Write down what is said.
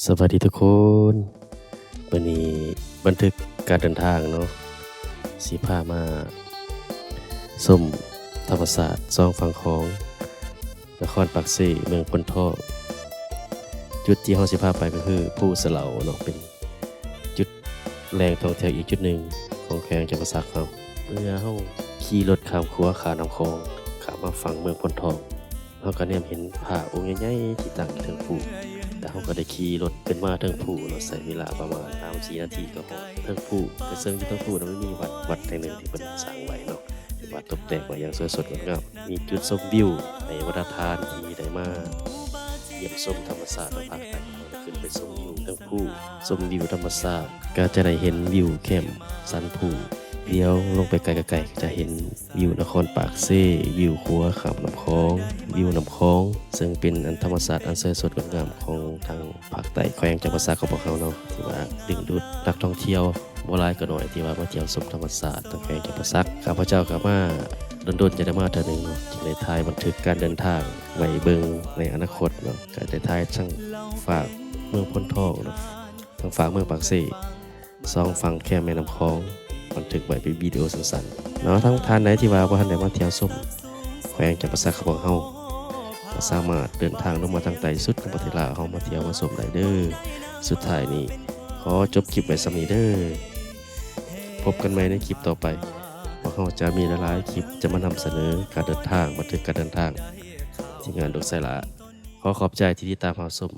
ສະບາຍດີທຸກຄົນ, ມື້ນີ້ບັນທຶກການເດີນທາງເນາະ ຊິພາມາຊົມທຳມະຊາດສອງຝັ່ງຂອງ ນະຄອນປາກເຊ ເມືອງໂພນທອງ. ຈຸດທີ່ເຮົາຊິພາໄປກໍຄືພູສະເຫຼົາເນາະ ເປັນຈຸດແຫຼ່ງທ່ອງທ່ຽວອີກຈຸດໜຶ່ງຂອງແຂວງຈຳປາສັກເຮົາ. ເມື່ອເຮົາຂີ່ລົດຂ້າມຂົວຂ້າມນ້ຳຂອງ ຂ້າມມາຝັ່ງເມືອງໂພນທອງ ເຮົາກໍແນມເຫັນພະອົງໃຫຍ່ໆທີ່ຕັ້ງຢູ່ເທິງພູ ແລ້ວເຮົາກໍໄດ້ຂີ່ລົດຂຶ້ນມາເທິງພູເນາະ ໃຊ້ເວລາປະມານສາມສີ່ນາທີກໍຮອດເທິງພູ. ກໍເຊິ່ງຢູ່ເທິງພູນັ້ນມັນມີວັດ ວັດແຫ່ງໜຶ່ງທີ່ເພິ່ນສ້າງໄວ້ເນາະ ເປັນວັດຕົກແຕ່ງໄວ້ຢ່າງສວຍສົດງົດງາມ ມີຈຸດຊົມວິວໃຫ້ບັນດາທ່ານທີ່ໄດ້ມາຢ້ຽມຊົມທຳມະຊາດທາງພາກໃຕ້ ເຮົາໄດ້ຂຶ້ນໄປຊົມວິວເທິງພູ ຊົມວິວທຳມະຊາດ ກໍຈະໄດ້ເຫັນວິວແຄມສັນພູ ລຽວລົງໄປໄກໆ ກໍຈະເຫັນ ວິວນະຄອນປາກເຊ, ວິວຂົວຂ້າມນ້ຳຂອງ, ວິວນ້ຳຂອງ ເຊິ່ງເປັນອັນທຳມະຊາດອັນສວຍສົດງົດງາມຂອງທາງພາກໃຕ້ແຂວງຈຳປາສັກຂອງພວກເຮົາເນາະ ທີ່ວ່າດຶງດູດນັກທ່ອງທ່ຽວບໍ່ຫຼາຍກໍໜ້ອຍ ທີ່ວ່າມາທ່ຽວຊົມທຳມະຊາດທາງແຂວງຈຳປາສັກ. ຂ້າພະເຈົ້າກໍມາດົນໆ ຈະໄດ້ມາເທື່ອໜຶ່ງເນາະ ຈຶ່ງໄດ້ຖ່າຍບັນທຶກການເດີນທາງໄວ້ເບິ່ງໃນອະນາຄົດເນາະ ກໍໄດ້ຖ່າຍທັງຟາກເມືອງໂພນທອງເນາະ ທາງຟາກເມືອງປາກເຊ ສອງຝັ່ງແຄມແມ່ນ້ຳຂອງ ບັນທຶກໄວ້ເປັນວິດີໂອສັ້ນໆເນາະ. ທາງທ່ານໃດທີ່ວ່າບໍ່ທັນໄດ້ມາທ່ຽວຊົມແຂວງຈຳປາສັກຂອງພວກເຮົາ ກໍສາມາດເດີນທາງລົງມາທາງໃຕ້ສຸດຂອງປະເທດລາວເຮົາ ມາທ່ຽວມາຊົມໄດ້ເດີ້. ສຸດທ້າຍນີ້ ຂໍຈົບຄລິບໄວ້ສ່ຳນີ້ເດີ້. ພົບກັນໃໝ່ໃນຄລິບຕໍ່ໄປ. ພວກເຮົາຈະມີຫຼາຍໆຄລິບຈະມານຳສະເໜີການເດີນທາງ, ບັນທຶກການເດີນທາງ. ທີມງານດົກໄຊລາ ຂໍຂອບໃຈທີ່ຕິດຕາມຮັບຊົມ.